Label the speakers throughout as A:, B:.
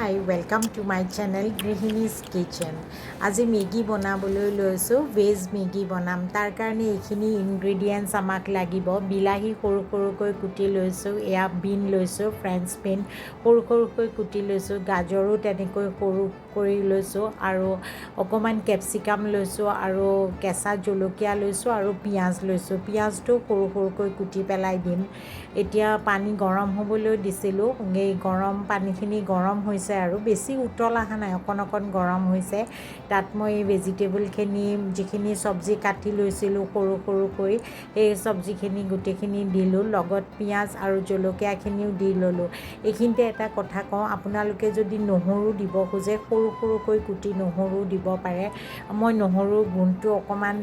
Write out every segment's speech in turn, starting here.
A: Hi, welcome to my channel গৃহিণীজ kitchen. আজি Maggi বনাবলৈ লৈছোঁ। ভেজ মেগী বনাম। তাৰ কাৰণে এইখিনি ইনগ্ৰিডিয়েণ্টছ আমাক লাগিব। বিলাহী সৰু সৰুকৈ কুটি লৈছোঁ। এয়া বিন লৈছোঁ, ফ্ৰেঞ্চ বিন সৰু সৰুকৈ কুটি লৈছোঁ। গাজৰো তেনেকৈ সৰু কৰি লৈছোঁ আৰু অকণমান কেপচিকাম লৈছোঁ আৰু কেঁচা জলকীয়া লৈছোঁ আৰু পিঁয়াজ লৈছোঁ। পিঁয়াজটো সৰু সৰুকৈ কুটি পেলাই দিম। এতিয়া পানী গৰম হ'বলৈ দিছিলোঁ। এই গৰম পানীখিনি গৰম হৈছে আৰু বেছি উতল অহা নাই, অকণ অকণ গৰম হৈছে। তাত মই এই ভেজিটেবলখিনি, যিখিনি চব্জি কাটি লৈছিলোঁ সৰু সৰুকৈ, সেই চব্জিখিনি গোটেইখিনি দিলোঁ। লগত পিঁয়াজ আৰু জলকীয়াখিনিও দি ল'লোঁ। এইখিনিতে এটা কথা কওঁ, আপোনালোকে যদি নহৰু দিব খোজে, সৰু সৰুকৈ কুটি নহৰু দিব পাৰে। মই নহৰুৰ গোন্ধটো অকণমান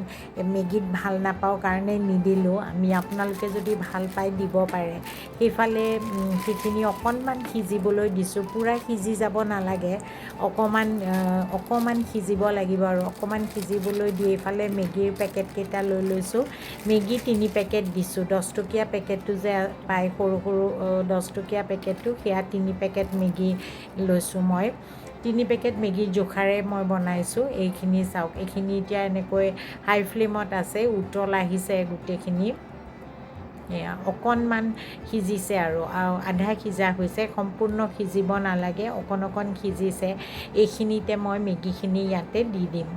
A: মেগীত ভাল নাপাওঁ কাৰণে নিদিলোঁ আমি। আপোনালোকে যদি ভাল পায়, দিব পাৰে। সেইফালে সেইখিনি অকণমান সিজিবলৈ দিছোঁ। পূৰা সিজি যাব নালাগে, অকণমান অকণমান সিজিব লাগিব আৰু অকণমান সিজিবলৈ দি এইফালে মেগীৰ পেকেটকেইটা লৈ লৈছোঁ। মেগী 3 পেকেট দিছোঁ। 10 টকীয়া পেকেটটো যে পায়, সৰু সৰু 10 টকীয়া পেকেটটো, সেয়া 3 পেকেট মেগী লৈছোঁ মই। 3 পেকেট মেগীৰ জোখাৰে মই বনাইছোঁ। এইখিনি চাওক, এইখিনি এতিয়া এনেকৈ হাই ফ্লেমত আছে, উতল আহিছে গোটেইখিনি। এয়া অকণমান সিজিছে আৰু আধা সিজা হৈছে, সম্পূৰ্ণ সিজিব নালাগে, অকণ অকণ সিজিছে। এইখিনিতে মই মেগীখিনি ইয়াতে দি দিম।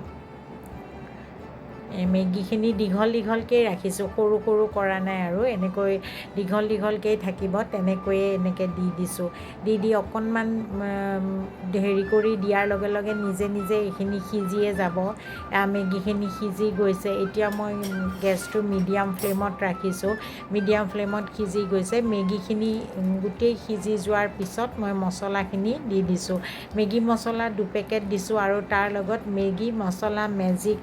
A: মেগীখিনি দীঘল দীঘলকেই ৰাখিছোঁ, সৰু সৰু কৰা নাই আৰু এনেকৈ দীঘল দীঘলকেই থাকিব। তেনেকৈয়ে এনেকৈ দি দিছোঁ। দি দি অকণমান হেৰি কৰি দিয়াৰ লগে লগে নিজে নিজে এইখিনি সিজিয়ে যাব। মেগীখিনি সিজি গৈছে। এতিয়া মই গেছটো মিডিয়াম ফ্লেমত ৰাখিছোঁ। মিডিয়াম ফ্লেমত সিজি গৈছে। মেগীখিনি গোটেই সিজি যোৱাৰ পিছত মই মছলাখিনি দি দিছোঁ। মেগী মছলা 2 পেকেট দিছোঁ আৰু তাৰ লগত মেগী মছলা মেজিক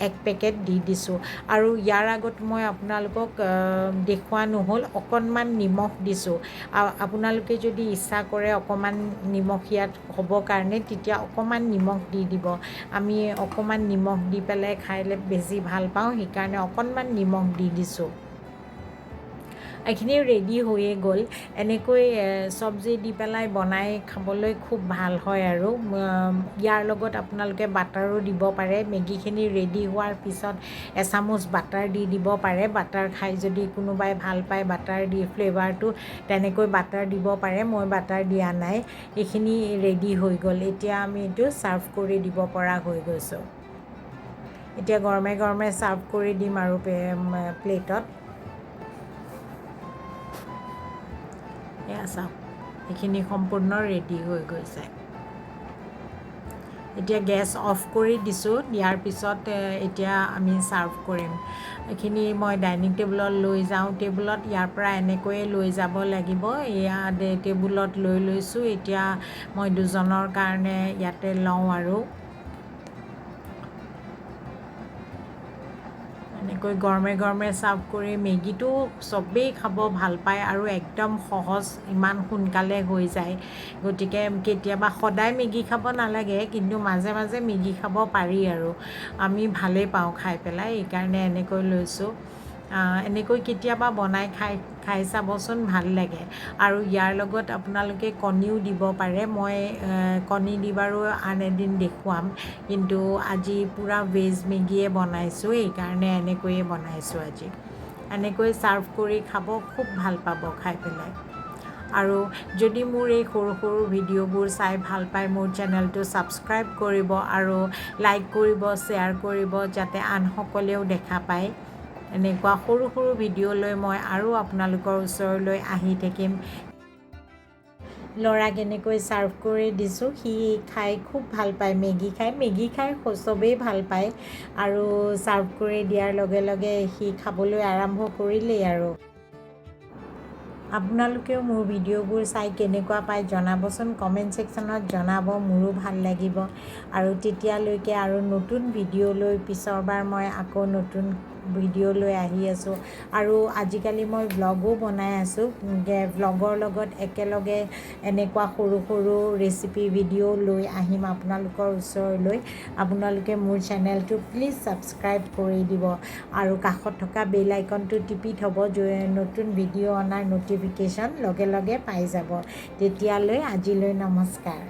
A: 1 পেকেট দি দিছোঁ। আৰু ইয়াৰ আগত মই আপোনালোকক দেখুওৱা নহ'ল, অকণমান নিমখ দিছোঁ। আপোনালোকে যদি ইচ্ছা কৰে অকণমান নিমখীয়া হ'ব কাৰণে, তেতিয়া অকণমান নিমখ দি দিব। আমি অকণমান নিমখ দি পেলাই খাই বেছি ভাল পাওঁ, সেইকাৰণে অকণমান নিমখ দি দিছোঁ। এইখিনি ৰেডি হৈয়ে গ'ল। এনেকৈ চব্জি দি পেলাই বনাই খাবলৈ খুব ভাল হয় আৰু ইয়াৰ লগত আপোনালোকে বাটাৰো দিব পাৰে। মেগীখিনি ৰেডি হোৱাৰ পিছত এচামুচ বাটাৰ দি দিব পাৰে। বাটাৰ খাই যদি কোনোবাই ভাল পায়, বাটাৰ দি ফ্লেভাৰটো, তেনেকৈ বাটাৰ দিব পাৰে। মই বাটাৰ দিয়া নাই। এইখিনি ৰেডি হৈ গ'ল। এতিয়া আমি এইটো ছাৰ্ভ কৰি দিব পৰা হৈ গৈছোঁ। এতিয়া গৰমে গৰমে ছাৰ্ভ কৰি দিম আৰু প্লেটত। এয়া চাওক, এইখিনি সম্পূৰ্ণ ৰেডি হৈ গৈছে। এতিয়া গেছ অফ কৰি দিছোঁ। দিয়াৰ পিছত এতিয়া আমি ছাৰ্ভ কৰিম। এইখিনি মই ডাইনিং টেবুলত লৈ যাওঁ। টেবুলত ইয়াৰ পৰা এনেকৈয়ে লৈ যাব লাগিব। এয়া টেবুলত লৈ লৈছোঁ। এতিয়া মই দুজনৰ কাৰণে ইয়াতে লওঁ আৰু এনেকৈ গৰমে গৰমে ছাৰ্ভ কৰি। মেগীটো চবেই খাব ভাল পায় আৰু একদম সহজ, ইমান সোনকালে হৈ যায়। গতিকে কেতিয়াবা, সদায় মেগী খাব নালাগে, কিন্তু মাজে মাজে মেগী খাব পাৰি আৰু আমি ভালেই পাওঁ খাই পেলাই, সেইকাৰণে এনেকৈ লৈছোঁ। এনেকৈ কেতিয়াবা বনাই খাই খাই চাবচোন, ভাল লাগে। আৰু ইয়াৰ লগত আপোনালোকে কণীও দিব পাৰে। মই কণী দি বাৰু আন এদিন দেখুৱাম, কিন্তু আজি পূৰা ভেজ মেগীয়ে বনাইছোঁ, সেইকাৰণে এনেকৈয়ে বনাইছোঁ আজি। এনেকৈ ছাৰ্ভ কৰি খাব, খুব ভাল পাব খাই পেলাই। আৰু যদি মোৰ এই সৰু সৰু ভিডিঅ'বোৰ চাই ভাল পায়, মোৰ চেনেলটো ছাবস্ক্ৰাইব কৰিব আৰু লাইক কৰিব, শ্বেয়াৰ কৰিব, যাতে আনসকলেও দেখা পায়। এনেকুৱা সৰু সৰু ভিডিঅ' লৈ মই আৰু আপোনালোকৰ ওচৰলৈ আহি থাকিম। ল'ৰাক এনেকৈ ছাৰ্ভ কৰি দিছোঁ। সি খাই খুব ভাল পায় মেগী খাই। মেগী খাই চবেই ভাল পায় আৰু ছাৰ্ভ কৰি দিয়াৰ লগে লগে সি খাবলৈ আৰম্ভ কৰিলেই। আৰু আপোনালোকেও মোৰ ভিডিঅ'বোৰ চাই কেনেকুৱা পায় জনাবচোন, কমেণ্ট ছেকশ্যনত জনাব, মোৰো ভাল লাগিব। আৰু তেতিয়ালৈকে আৰু নতুন ভিডিঅ' লৈ পিছৰবাৰ মই আকৌ নতুন ভিডিঅ' লৈ আহি আছোঁ। আৰু আজিকালি মই ভ্লগো বনাই আছোঁ। ভ্লগৰ লগত একেলগে এনেকুৱা সৰু সৰু ৰেচিপি ভিডিঅ' লৈ আহিম আপোনালোকৰ ওচৰলৈ। আপোনালোকে মোৰ চেনেলটো প্লিজ ছাবস্ক্ৰাইব কৰি দিব আৰু কাষত থকা বেল আইকনটো টিপি থ'ব, নতুন ভিডিঅ' অনাৰ ন'টিফিকেশ্যন লগে লগে পাই যাব। তেতিয়ালৈ আজিলৈ নমস্কাৰ।